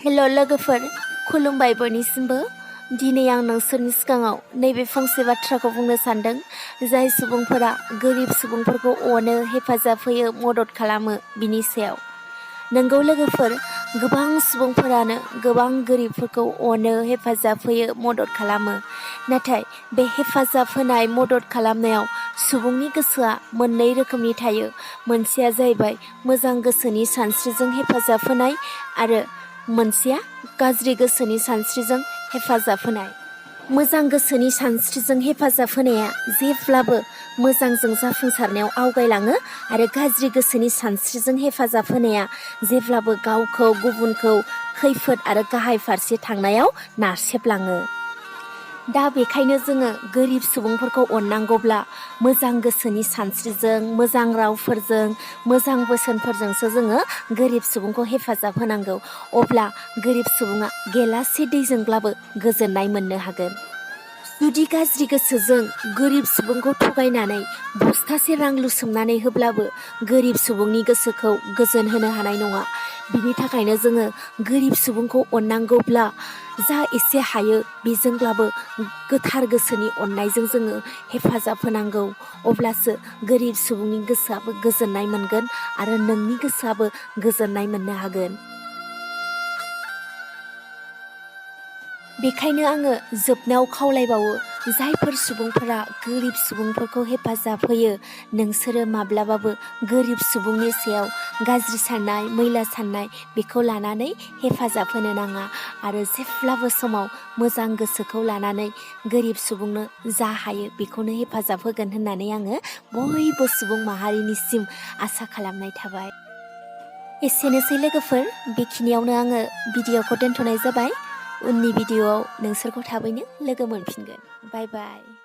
हेल' लोगोफोर, खुलुमबाय बयनिसिमबो। दिनै आं नोंसोरनि सिगाङाव नैबे फंसे बाथ्राखौ बुंनो सानदों, जाय सुबुंफोरा गोरिब सुबुंफोरखौ अनो, हेफाजाब होयो, मदद खालामो बिनि सायाव। नंगौ लोगोफोर, गोबां सुबुंफोरानो गोबां गोरिबफोरखौ अनो, हेफाजाब होयो, मदद खालामो। नाथाय बे हेफाजाब होनाय, मदद खालामनायाव सुबुंनि गोसोआ मोननै रोखोमनि थायो। मोनसेया जाहैबाय मोजां गोसोनि सानस्रिजों हेफाजाब होनाय आरो मोनसेया गाज्रि गोसोनि सानस्रिजों हेफाजाब होनाय। मोजां गोसोनि सानस्रिजों हेफाजाब होनाया जेब्लाबो मोजांजों जाफुंसारनायाव आवगायलाङो आरो गाज्रि गोसोनि सानस्रिजों हेफाजाब होनाया जेब्लाबो गावखौ, गुबुनखौ खैफोद आरो गाहाय फारसे थांनायाव नारसेबलाङो। दा बेखायनो जोङो गोरिब सुबुंफोरखौ अननांगौब्ला मोजां गोसोनि सानस्रिजों, मोजां रावफोरजों, मोजां बोसोनफोरजोंसो जोङो गोरिब सुबुंखौ हेफाजाब होनांगौ। अब्ला गोरिब सुबुङा गेलासे दैजोंब्लाबो गोजोननाय मोननो हागोन। जुदि गाज्रि गोसोजों गोरिब सुबुंखौ थगायनानै बस्थासे रां लुसोमनानै होब्लाबो गोरिब सुबुंनि गोसोखौ गोजोन होनो हानाय नङा। बिनि थाखायनो जोङो गोरिब सुबुंखौ अननांगौब्ला जा एसे हायो बेजोंब्लाबो गोथार गोसोनि अननायजों जोङो हेफाजाब होनांगौ। अब्लासो गोरिब सुबुंनि गोसोआबो गोजोननाय मोनगोन आरो नोंनि गोसोआबो गोजोननाय मोननो हागोन। बेखायनो आङो जोबनायाव खावलायबावो, जायफोर सुबुंफोरा गोरिब सुबुंफोरखौ हेफाजाब होयो, नोंसोरो माब्लाबाबो गोरिब सुबुंनि सायाव गाज्रि साननाय, मैला साननाय बेखौ लानानै हेफाजाब होनो नाङा आरो जेब्लाबो समाव मोजां गोसोखौ लानानै गोरिब सुबुंनो जा हायो बेखौनो हेफाजाब होगोन होननानै आङो बयबो सुबुं माहारिनिसिम आसा खालामनाय थाबाय। एसेनोसै लोगोफोर, बेखिनियावनो आङो भिडिअ'खौ दोनथ'नाय जाबाय। उननि भिडिअ'आव नोंसोरखौ थाबैनो लोगो मोनफिनगोन। बाय बाय।